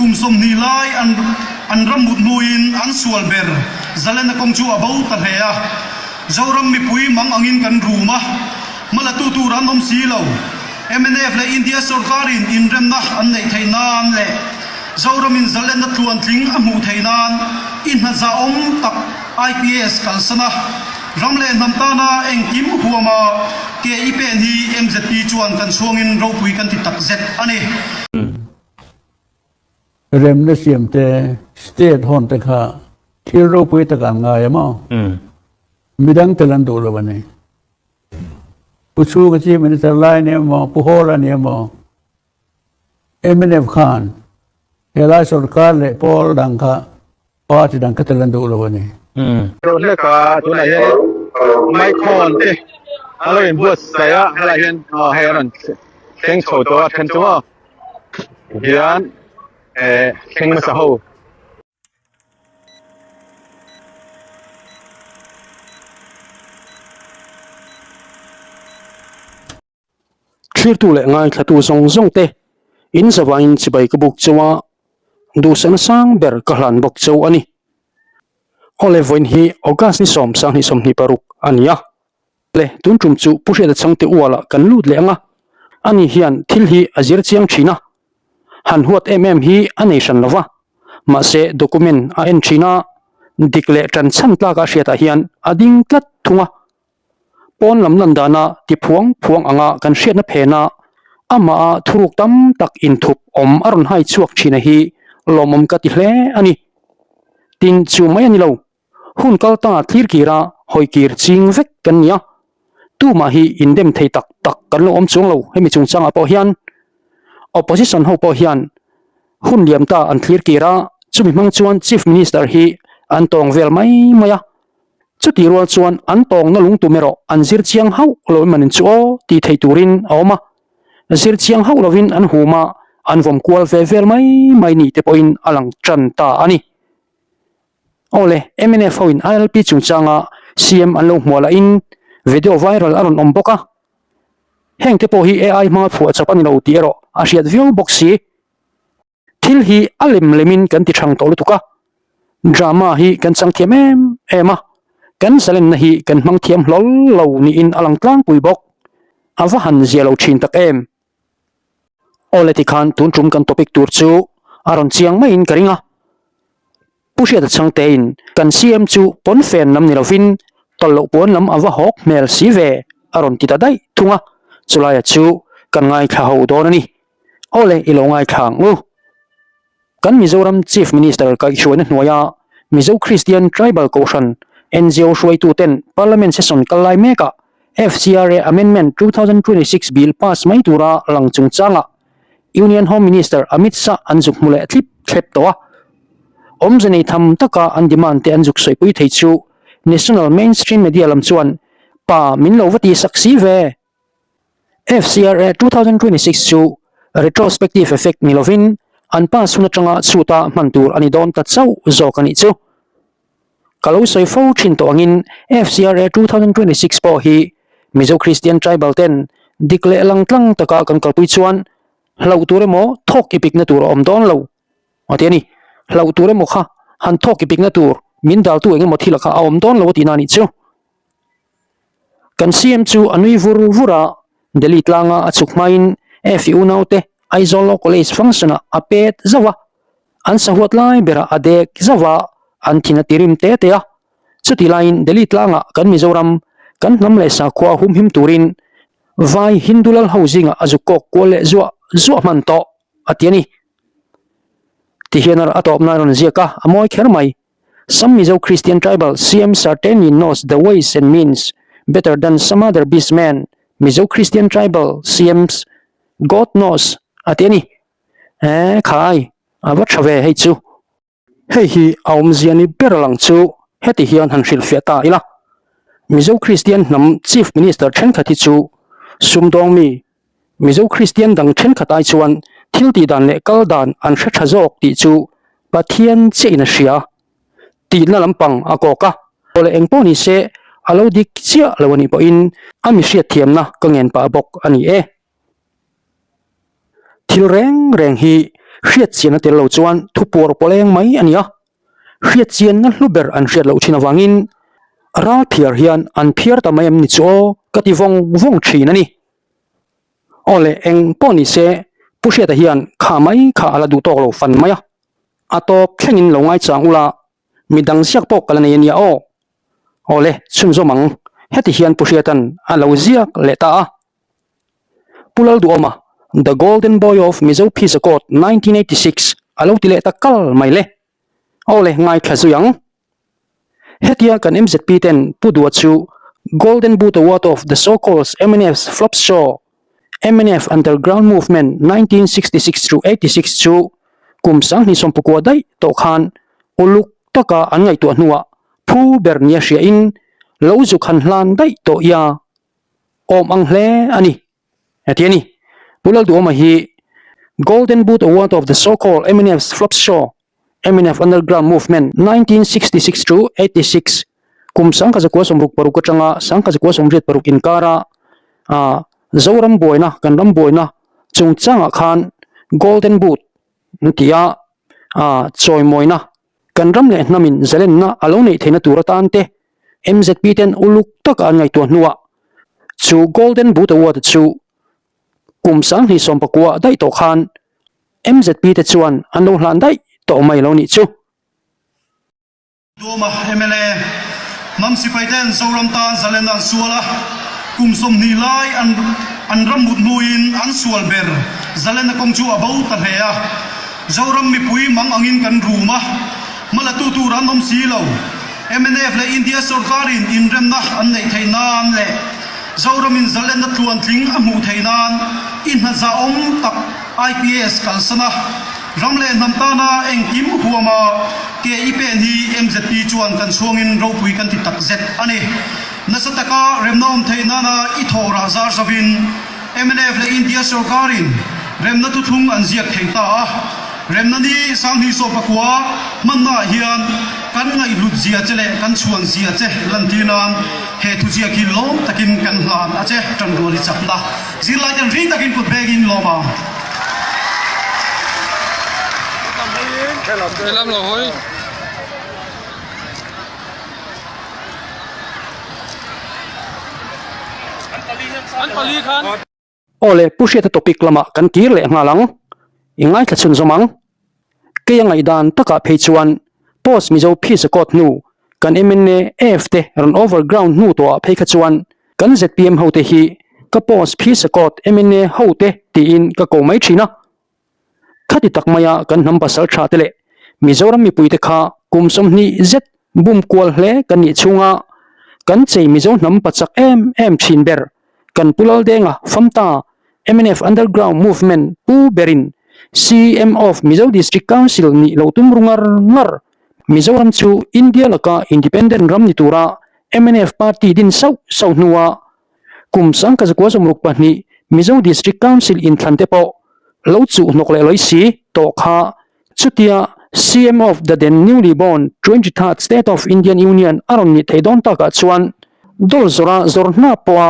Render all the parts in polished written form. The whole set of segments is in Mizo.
Kum 20 lai an an ram mut hnuin an sual ber Zalena kawng chu a bo ta hle a. Zoram mipui mang angin kan rum a, hmalatu tur an awm si lo. Mnf leh India sorkarin inremna an neih theih nan leh Zoramin Zalena tluantling a hmuh theih nan i hna zahawm tak IPS kalsan a, ram leh hnam tana engkim huama ke i pen hi mzp chuan kan chhuangin ropui kan ti takzet a ni. Remna siam te, state hawn te kha thil ropui tak an ngai a maw? Midang tel an duh lo a ni. Pu Chhunga Chief Minister lai a ni emaw, Pu Hawla a ni emaw, Mnf khan helai sorkar leh pawl dang kha party dang kha tel an duh lo a ni. Hlek a tunah hian Maikhawn te a lo inbuatsaih a helaiah hian hei a rawn thleng chho tawh a then chu maw hian eh thleng hmasa ho. Thlirtu leh ngaithlatu zawng zawng te in zavain chibai ka buk chauh a, duhsakna sang ber ka hlan bawk chauh a ni. Awle vawiin hi August ni sawm sanghnih 26 a ni a, le tun tum chu Pu Hriata Chhangte ualah kan lut leh ang a, ani hian thil hi a zir chiang thin a, han huat em em hi a nei hran lo va, mahse document a en thin a, dik leh tan chhan tlaka hriatah hian a ding tlat thung a. Pawn lam lan dana ti phuang phuang anga kan hriatna phena amaha thuruk tam tak inthup awm a rawn hai chhuak thina hi lawmawm ka ti hle a ni. Tin, chu mai a ni lo. Hun kal ta thlir kira hawi kir ching vek kan ni a. Tumah hi indem thei tak tak kan lo awm chuang lo hemi chungchangah pawh hian opposition ho pawh hian hun liam ta an thlir kir a, chumi hmang chuan Chief Minister hi an tawng vel mai mai a. Chutih rual chuan an tawngna lungtum erawh an zir chiang hauh lo em anin chu aw tih theih turin a awm a, zir chiang hauh lovin an hum a, an vawm kual ve vel mai mai ni te pawhin a lang tan ta a ni. Aw le, mnf hoin ILP chungchanga CM an lo hmuah lahin video viral a rawn awm bawk a, heng te pawh hi AI hmanga phuah chawp a ni lo tih erawh a hriat viau bawk si. Thil hi a lem lemin kan ti thang tawh lutuk a, drama hi kan chang thiam em em a, kan zalenna hi kan hmang thiam hlawl lo niin a lang tlangpui bawk. A va han zia lo thin tak em? Awle tikhan tun tum kan topic tur chu a rawn chiang maiin ka ring a. Pu Hriata Chhangtein kan CM chu pawnfen lam ni lovin tawlh loh puan lam a va hawk hmel si ve a rawn ti ta daih thung a, chulaia chu kan ngaithla ho dawn a ni. Awle i lo ngaithla ang u. Kan Mizoram Chief Minister kaihhruaina hnuaia Mizo Christian Tribal Kohhran NGO hruaituten Parliament session kal lai mekah FCRA Amendment 2026 Bill pass mai tura lang chungchangah Union Home Minister Amit Shah an zuk hmu leh thlip thlep tawh a. Awmze nei tham taka an demand te an zuk sawipui thei chu National Mainstream Media lam chuan pa min lo va ti sak si ve. FCRA 2026 chu retrospective effect ni lovin an pass hun atanga chhuta hman tur a ni dawn ta chauh zawk a nih chu. Ka lo sawi fo thin tawh angin FCRA 2026 pawh hi Mizo Christian Tribal ten dik leh lang tlang taka kan kalpui chuan hlauh tur emaw thawk i pikna tur a awm dawn lo a ti a ni. Hlauh tur emaw kha han thawk i pikna tur min daltu eng emaw thil kha a awm dawn lo a tihna a nih chu. Kan CM chu a nui vur vur a, Delhi tlanga a chhuk hmain Efi unaute Aizawl Law College function-ah a pet zauh a, an sahuat lai berah a dek zauh a, an thin a ti rim te te a. Chutih laiin Delhi tlangah kan Mizoram, kan hnam leh sakhua humhim turin Vai Hindu lal ho zingah a zuk kawk kual leh zuah zuah hman tawh a ti a ni. Tihian a tawp nan a rawn ziak a, a mawi kher mai. Some Mizo Christian tribal CM certainly knows the ways and means better than some other beastmen Mizo Christian tribal CMs God knows a ti a ni. Eeh khai, a va tha ve hei chu. Hei hi a awmzia ni ber lang chu heti hian han hrilhfiah ta ila. Mizo Kristian hnam Chief Minister thenkhat hi chu sumdawng mi, Mizo Kristian dang thenkhat ai chuan thil tih dan leh kal dan an hre tha zawk tih chu Pathian chiah in a hria tihna lampang a kawk a. Aw leh engpawh ni se a lo dik chiah lo a nih pawhin a mi hriatthiamna ka ngen pah bawk a ni e. Thil reng reng hi Hriat chianna tel lo chuan thu puar pawleng mai a ni a, hriat chianna hlu ber an hriat loh thin avangin ral phiar hian an phiar ta mai em ni chu aw ka ti vawng vawng thin a ni. Aw le eng pawh ni se Pu Hriata hian kha mai kha a la duh tawk lo fan mai a, a tawp thlengin lo ngaichang ula midang ziak pawh ka la nei a nia aw. Aw le chhunzawm ang heti hian Pu Hriata'n a lo ziak leh ta a. Pu Lalduhawma, The Golden Boy of Mizo Pizza Court 1986 a lo ti leh ta kal mai le. Aw le, ngaithla zui ang. Hetia kan MZP ten Pu Dua chu Golden Boot Award of the so-called MNF's Flop Show, MNF Underground Movement 1966 to 86 chu kum 20 sawmpakua daih tawh khan uluk taka an ngaihtuah hnuah phu ber nia hriain lo zuk han hlan daih tawh ia. Awm ang hle a ni. Heti a ni, Pu Lalduhawma hi Golden Boot Award of the so-called MNF's Flop Show, MNF Underground Movement 1966 to 86, kum 1966 atanga 1986 inkara Zoram buaina, kan ram buaina chungchangah khan Golden Boot an ti a, chawimawina kan ram leh hnamin zalenna a lo neih theihna tur atan te MZP ten uluk taka an ngaihtuah hnuah chu Golden Boot Award chu kum 2019 daih tawh khan MZP te chuan an lo hlan daih tawh mai lo nih chu. Dawma mla hnam sipai ten Zoram tan zalenna an sual a, kum 20 lai an an ram mut hnuin an sual ber zalenna kawng chu a bo ta hle a. Zoram mipui mang angin kan rum a, hmalatu tur an awm si lo. Mnf leh India sorkarin inremna an neih theih nan leh Zoramin zalenna tluantling a hmuh theih nan i hna zahawm tak IPS kalsan a, ram leh hnam tana engkim huama ke i pen hi MZP chuan kan chhuangin ropui kan ti takzet a ni. Nasa taka remna awm theih nana i thawhrah zar zavin Mnf leh India sorkarin remna thuthlung an ziak thei ta a, remna ni 2019 hmannaah hian kan ngaihhlut zia che leh kan chhuan zia che lantir nan he thuziak hi lawm takin kan hlan a che, tanrual i chakna zirlai ten ring takin kut bengin lawm ang. Aw le, Pu Hriata topic lamah kan kir leh nghal ang. I ngaithla chhun zawm ang. Kei a ngaihdan takah phei chuan Post Mizo Peace Accord hnu kan mna AF te rawn overground hnu tawhah phei kha chuan kan zpm hote hi ka Post Peace Accord mna hote tiin ka ko mai thin a. Khati tak maia kan hnam pasal tha te leh Mizoram mipuite kha kum 20 zet bum kual hle kan nih chhunga kan chei Mizo hnam pachak em em thin ber kan Pu Laldenga Famta mnf Underground Movement pu berin CM of Mizo District Council nih lo tum ru ngar ngar Mizoram chu India laka Independent ram ni tura mnf party din sauh sauh hnua Kum 1962 Mizo District Council inthlan te pawh lo chuh hnawk leh lawi si tawh kha chutia CM of the then newly born 23rd State of Indian Union a rawn nih theih dawn takah chuan dawl zawra zawr hna pawha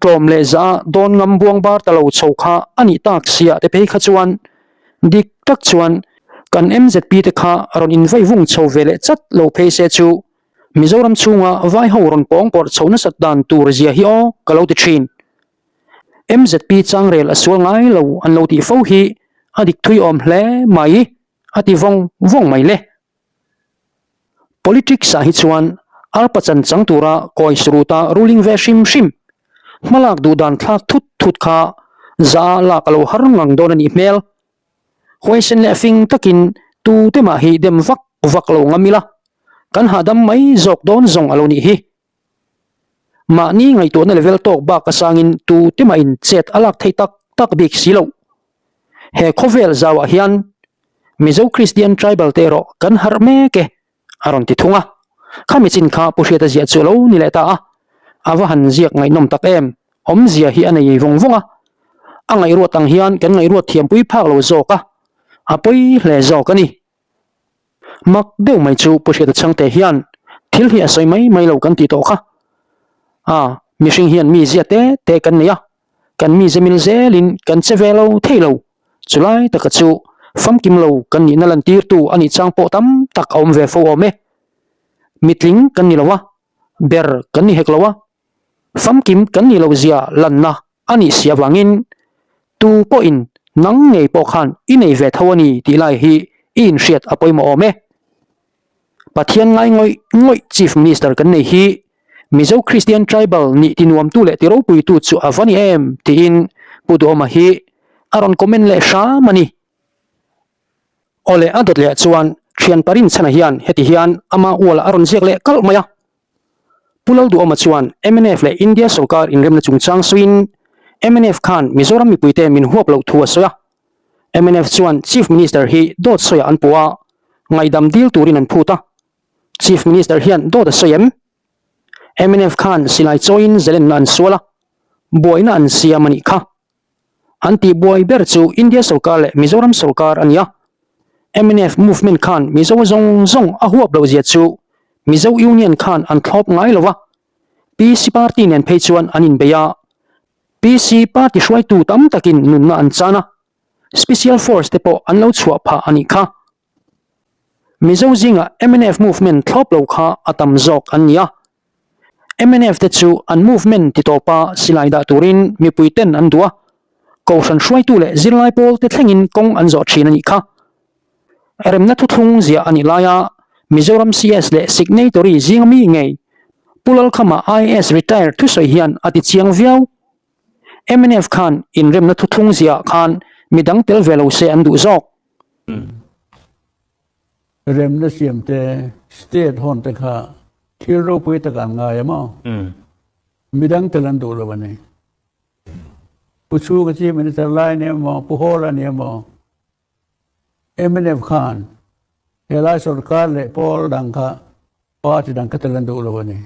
tlawm leh zah dawn ngam buang bar ta lo chho kha a nih tak sia te phei kha chuan dik tak chuan kan MZP te kha rawn invei vung chho ve leh chat lo phei se chu Mizoram chhunga vai ho rawn pawng pawrh chho nasat dan tur zia hi aw ka lo ti thin. MZP changrel a sual ngai lo an lo tih fo hi a dik thui awm hle mai a ti vawng vawng mai le. Politics ah hi chuan arpa chan chang tura kawi suruta ruling ve hrim hrim hmalak duh dan thlak thut thut kha za ah lak a lo har ngang dawn a nih hmel. Huaisen leh fing takin tute mah hi dem vak vak lo ngam ila, kan hahdam mai zawk dawn zawng a lo nih hi. Mahni ngaihtuahna level tawk bak a sangin tute mahin chet a lak theih tak tak bik si loh. He khawvel zauah hian Mizo Kristian tribal te erawh kan harh mek e. a rawn ti thung a, khami chin kha Pu Hriata ziah chu a lo ni leh ta a, a va han ziak ngaihnawm tak em, awmzia hi a nei vawng vawng a, a ngaihruat ang hian kan ngaihruat thiampui phak lo zawk a, a pawi hle zawk a ni. Mak deuh mai chu Pu Hriata chhangte hian thil hi a sawi mai mai lo kan tih tawh kha, a mihring hian mi zia te te kan nei a, kan mi zemil zelin kan che ve lo thei lo, chulai taka chu. Famkim lo kan nihna lantirtu a nih chang pawh tam tak a awm ve fo awm e. Mitling kan ni lo a, ber kan ni hek lo a, famkim kan nih loh zia lanna a nih si avangin tu pawhin nang ngei pawh khan i nei ve tho a ni tih lai hi i inhriat a pawimawh awm e. Pathian ngai ngawih ngawih Chief Minister kan nei hi Mizo Christian Tribal nih tinuamtu leh tiropuitu chu a va ni em tiin Pu Duhawma hi a rawn comment leh hram a ni. Awle a dawt leh chuan thian Parinchhana hian heti hian ama ualah a rawn ziak leh kalh mai a. Pu Lalduhawma chuan mnf leh India sorkar inremna chungchang sawiin mnf khan Mizoram mipuite min huap loh thu a sawi a. Mnf chuan Chief Minister hi dawt sawiah an puh a, ngaihdam dil turin an phut a. Chief Minister hian dawt a sawi em? Mnf khan silai chawiin zalenna an sual a, buaina an siam a nih kha. An tih buai ber chu India sorkar leh Mizoram sorkar a ni a. Mnf movement khan Mizo zawng zawng a huap loh zia chu Mizo Union khan an thlawp ngai lo a. PC party nen phei chuan an inbei a. PC party hruaitu tam takin nunna an chan a. Special Force te pawh an lo chhuah phah a nih kha. Mizo zingah mnf movement thlawp lo kha a tam zawk an ni a. Mnf te chu an movement ti tawpa silai dah turin mipui ten an duh a, kohhran hruaitu leh zirlai pawl te thlengin kawng an zawh thin a nih kha. Remna thuthlung ziah a nih laia Mizoram CS leh Signatory zinga mi ngei Pu Lalkhama IAS retire thusawi hian a ti chiang viau. Mnf khan inremna thuthlung ziah khan midang tel ve lo se an duh zawk. Remna siam te, state hawn te kha thil ropui tak an ngai a maw? Midang tel an duh lo a ni. Pu Chhunga Chief Minister lai a ni emaw, Pu Hawla a ni emaw, mnf khan helai sorkar leh pawl dang kha party dang kha tel an duh lo a ni.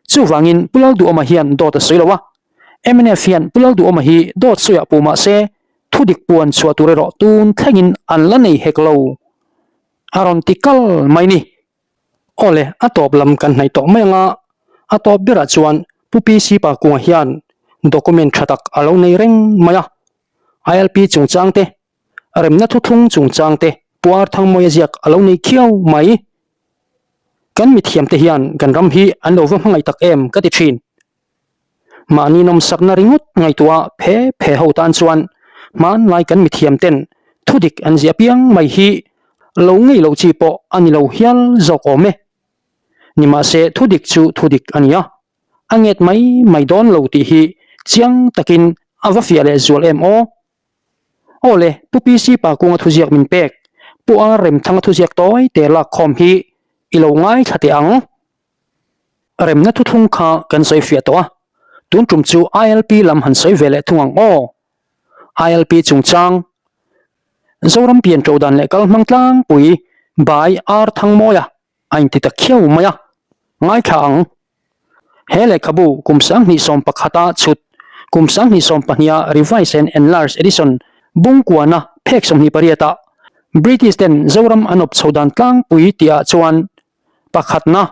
Chuvangin Pu Lalduhawma hian dawt a sawi lo a, mnf hian Pu Lalduhawma hi dawt sawiah puh mah se thudik puan chhuah tur erawh tun thlengin an la nei hek lo a rawn ti kal mai ni. Awle, a tawp lam kan hnaih tawh mai anga a tawp berah chuan Pu PC Pakunga hian document tha tak a lo nei reng mai a, ILP chungchang te, remna thuthlung chungchang te Pu Arthangmawia ziak a lo nei khiau mai. Kan mithiamte hian kan ram hi an lo va hmangaih tak em ka ti thin. Mahni nawmsakna ringawt ngaihtuah phe phe ho tan chuan hmanlai kan mithiamten thudik an ziah piang mai hi lo ngei loh chi pawh a ni lo hial zawk awm e. Nimahse thudik chu thudik a ni a, a nget mai mai dawn lo tih hi chiang takin a va fiah leh zual em aw. Aw le, Pu PC Pakunga thuziak min pek, Pu R Remthanga thuziak tawi te lak khawm hi i lo ngaithla teh ang. Remna thuthlung kha kan sawi fiah tawh a, tun tum chu ILP lam han sawi ve leh thung ang aw. ILP chungchang, Zoram pian to dan leh kal hmang tlangpui by R Thangmawia a inti ta khiau mai a, ngaithla ang. He lehkhabu kum 2011 a chhut, kum 2022 a Revised and Enlarged Edition bungkuana phek 28 ah British ten Zoram an awp chho dan tlangpui tih ah chuan pakhatna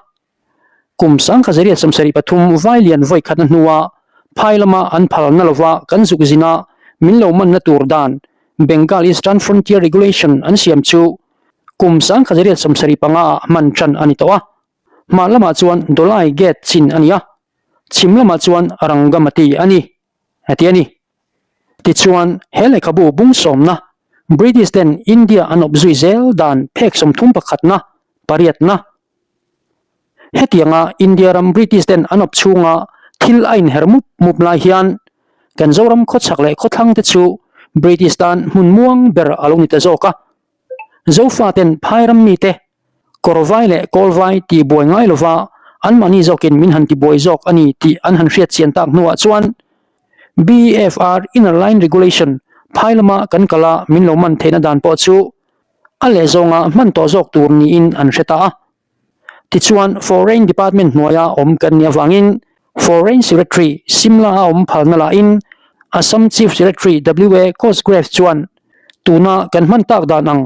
kum 1973 vai lian vawi khatna hnua phai lama an phalna lova kan zuk zina min lo manna tur dan Bengal Eastern Frontier Regulation an siam chu kum 1975 ah hman tan a ni tawh a. Hmar lamah chuan Dolai Gate chin a ni a, chhim lamah chuan Rangamati a ni, a ti a ni. Tichuan, he lehkhabu bung sawmna, British ten India an awp zui zel dan phek 30 pakhatna, pariatna. Hetianga India ram British ten an awp chhunga thil a inher mup mup lai hian kan Zoram khawchhak leh khawthlang te chu British tan hmun muang ber a lo ni ta zawk a. Zofaten phai ram mite Kawrvai leh Kawlvai tih buai ngai lova anmahni zawkin min han tibuai zawk a ni tih an han hriat chian tak hnuah chuan BFR Inner Line Regulation phai lama kan kal a min lo man theihna dan pawh chu a leh zawnga hman tawh zawk tur niin an hre ta a. Tichuan Foreign Department hnuaia awm kan nih avangin Foreign Secretary Simla a awm phalna lahin Assam Chief Secretary WA Cosgrave chuan tuna kan hman tak dan ang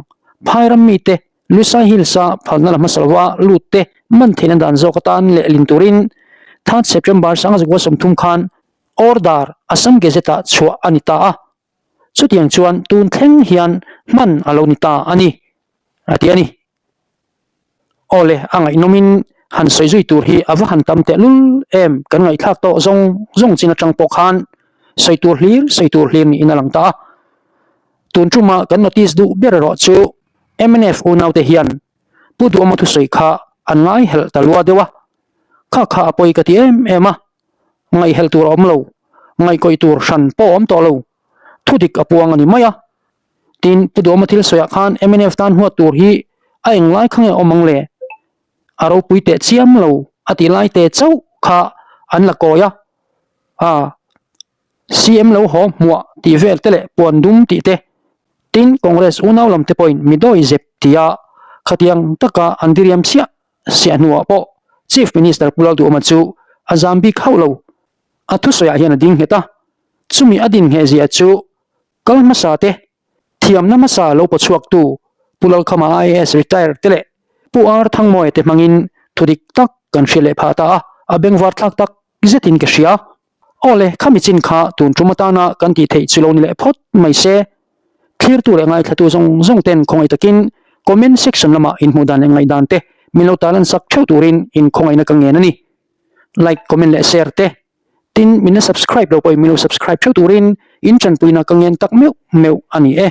phai ram mite Lusai Hills-a phalna la hmasa lova lut te man theihna dan zawk atan lehlin turin third September 2030 khan order Assam Gazette-ah chhuah a ni ta a. Chutiang chuan tun thleng hian hman a lo ni ta a ni, a ti a ni. Aw le, a ngaihnawmin han sawi zui tur hi a va han tam tehlul em, kan ngaihthlak tawh zawng zawng chin atang pawh khan sawi tur hlir sawi tur hlir niin a lang ta a. Tun tuma kan notice duh ber erawh chu mnf unaute hian Pu Duhawma thusawi kha an ngaihelh ta lua deuh a, kha kha a pawi ka ti em em a, ngaihhelh tur a awm lo, ngaihkawih tur hran pawh a awm tawh lo, thudik a puang a ni mai a. Tin, Pu Duhawma thil sawiah khan mnf tan huat tur hi a englai kha nge awm ang le? A ropui teh chiam lo a tih lai te chauh kha an la kawi a, a CM lo haw hmuah tih vel te leh puan dum tih te, tin Congress unau lam te pawhin mi dawi zep tia khatiang taka an diriam siah siah hnuah pawh Chief Minister Pu Lalduhawma chu a zam bik hauh lo. A thusawiah hian a ding nghet a, chumi a din ngheh zia chu Kal hmasa te, thiamna hmasa lo pawchhuaktu Pu Lalkhama IAS retire te leh Pu R Thangmawia te hmangin thu dik tak kan hria leh phah ta a, a bengvar thlak tak zetin ka hria. Aw le, khami chin kha tun tum atana kan tih theih chu lo ni leh phawt mai se. Thlirtu leh ngaithlatu zawng zawng ten khawngaih takin comment section lamah inhmuh dan leh ngaihdan te min lo tarlan sak theuh turin inkhawngaihna ka ngen a ni. Like, comment leh share te. Tin, min la subscribe lo pawhin min lo subscribe theuh turin in tanpuina ka ngen tak meuh meuh a ni e.